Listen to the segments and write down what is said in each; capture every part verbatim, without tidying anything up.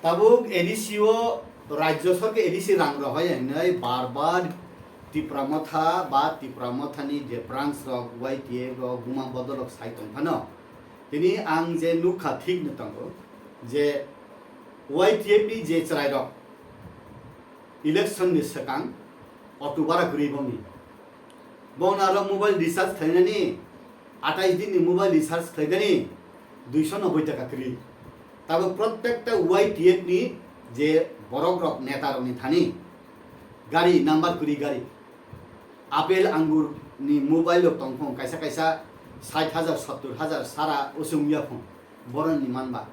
Tabuk A D C o rajyo sorkar A D C rang rohoi hinwi bar bar Tipra Motha ba Tipra Mothani je branch rok Y T F rok buma bodol rok sai tong phano. Tini ang je nukha thik no tongo je Y T F ni je chwrai rok election ni swkang auto bara kwrwi bongni. Bongni aro mobile recharge khlainani, atais din ni mobile recharge khlainani duiso noboi taka kwrwi. Tabuk prottekta Y T F ni je borok rok neta rok ni thani gari number kwrwi gari. Apple angur ni mobile rok tong phung kaisa kaisa sait hajar sottor hajar sara usung ya phung. Boroni manba.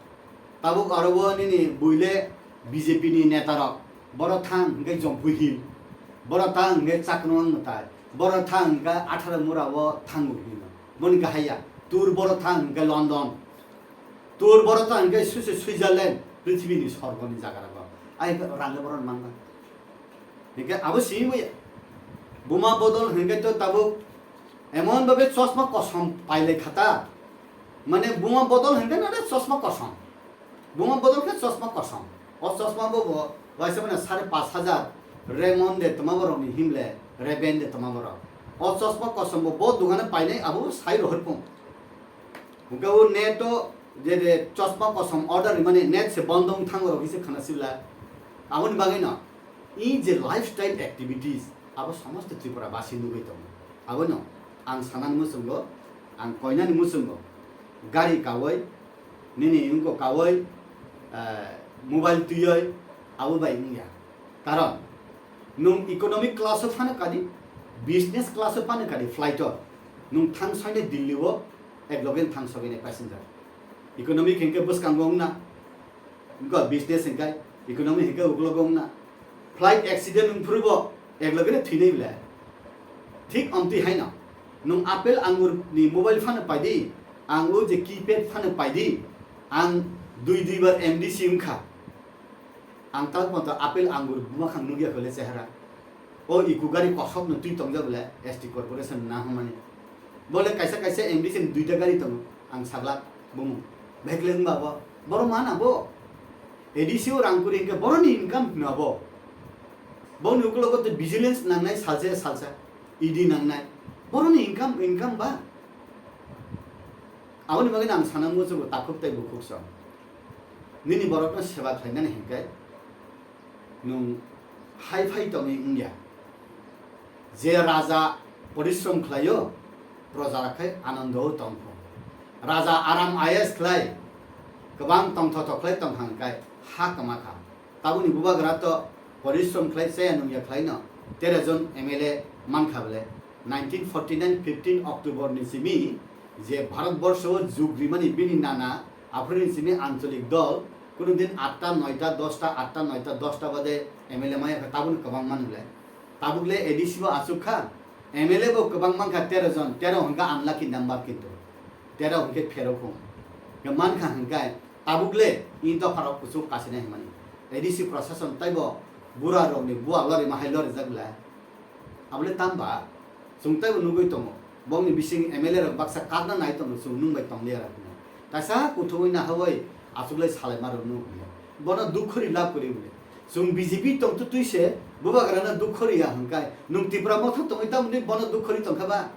Tabuk aro bo nini buile B J P ni neta rok. Boro thang hingke Jompui Hill. Boro thang hingke Chaknong Mwtai. Boro thang hingke Atharo Mura o thango hino. Boni kahaya. Tur boro thang hingke London. Tur boro thang hingke suse Switzerland. Prithibini sorgoni jaga rogo. Ai rang boroni manba. Hingke abo simi bo ya. Buma bodol hingke to tabuk emon babe chosma kosom pailai khata. Mane buma bodol hingke na de chosma kosom. Buma bodol khe chosma kosom. O chosma bo bo waisa mane sare pash hajar Raymond de toma borok ni himle Reben de toma borok. O chosma kosom bo bo dugane painai abo sai rohor pung. Hingke o net o je de chosma kosom order rimani net se bondo wng thango rok hise khana sibla. Aboni bagwi no I je lifestyle activities, abo somosto Tripura basi nugwi tongo. Abono ang sanani muchungo, ang koinani muchungo, gari kawi, nini wngko kawi, eh, mobile twiwi, abo bai wngya. Karon, nwng economic class o phano kadi, business class o phano kadi flight o, nwng thang soine Delhi o, ek loge thang sogene passenger. Economic hingke bwskango wngna, wngkha business hingke, economy hingke uklogo wngna. Flight accident wngphuru bo ek loge no thwinai bwle. Thik omtwi haino. Nwng apple angur ni mobile phano paidi, ang o je keypad phano paidi, ang dui dui bar M D C wngkha. Ang tal ponto apple angur buma khang nugya khole chehara. O iku gari kosok no twi tongjak bwle S T corporation na hwnmani. Bole kaisa kaisa M D C ni duita gari tongo, ang saglak bumung. Bhekle wngba bo, boro mana bo. A D C o rang kuri hingke boroni income hwnma bo. Boni ukulogo to vigilance nangnai salsa salsa, E D nangnai. Boroni income, income ba. Aboni bagwi ang sana muchungo takhuk tei bukhuk song. Nini borokno seba khlainani hingke nwng hai phai tongwi wngya. Je raja porishrom khlaio, proja rok khai anando o tongkho. Raja aram ayes khlai, kwbang tongthothok khlai tongkha hwnkhe ha kwma kha. Tabukni bubagra to porishrom khlai chaya nungya khlaino tero jon M L A mankha bwle. Nineteen forty nine fifteen October ni simi je Bharat borsho o jug rimani bini nana Aphuru ni simi ancholik dol, kunu din atta, noita, dosta, atta, noita, dosta bade M L A maya kha, tabukno kwbang manu le. Tabuk le A D C bo achuk kha, M L A bo kwbang man kha tero jon, tero hwnkha unlucky number kintu. Tero hwnkhe phero khum. Hwnkhe man kha hwnkhe tabuk le in dopha rok kuchuk kasina himani. A D C prashason taibo bura rokni bua lori mahai lorijak le. Abole tamba, chwng teibo nugwi tongo. Bongni bising M L A rok baksa karna nai tongo, chwng nwng bai tong liya rok hwnwi. Kaisa kuthumwi nahawi achuklai salaima rok nung hwnwi. Bono dukh khori lab kwrwi hwnwi. Chwng B J P tong twtwi se bubagrano dukh khori ya hwnkhai, nwng Tipra Motha tongwi tamoni bono dukh khori tongkha ba?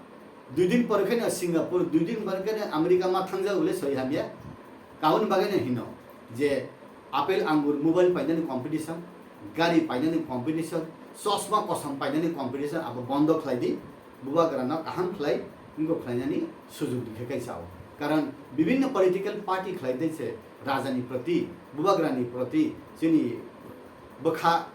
Dui din pore khe no Singapore, dui din pore khe no America ma thangjak bole soi hamya. Kaun bagwi no hino je apple angur mobile painani competition, gari painani competition, chosma kosom painani competition abo bondo khlai di, bubagrano kaham khlai wngkok khlainani sujug rikhe kai sao. Karon bibinno political party khlai de se rajani proti, bubagrani proti chini bwkha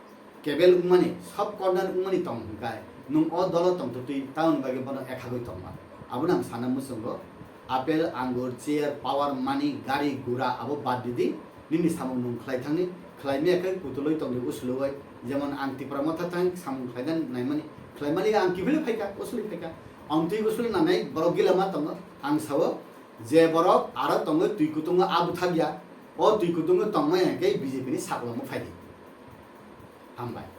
kebel wngmani, sub corner wngmani tong hwnkhe, nwng o dolo tongtwtwi tamoni bagwi bono ekhagwi tongma. Abono ang sana muchungo, apple, angur, chair, power, money, gari, gura abo bad didi, nini samung nwng khlai thangni, khlai maya khe kutulwi tongdi usulwi, jemon ang Tipra Motha thang samung khlaina naimani, khlaimani ang kiphilwi phaikha, usuli phaikha, ang twi usuli nanai borok gila ma tongo, ang sao, je borok aro tongo twi kutungo a bwthak ya, o twi kutungo tongmaya hwnkhe B J P ni saklomo phaidi. Hambai.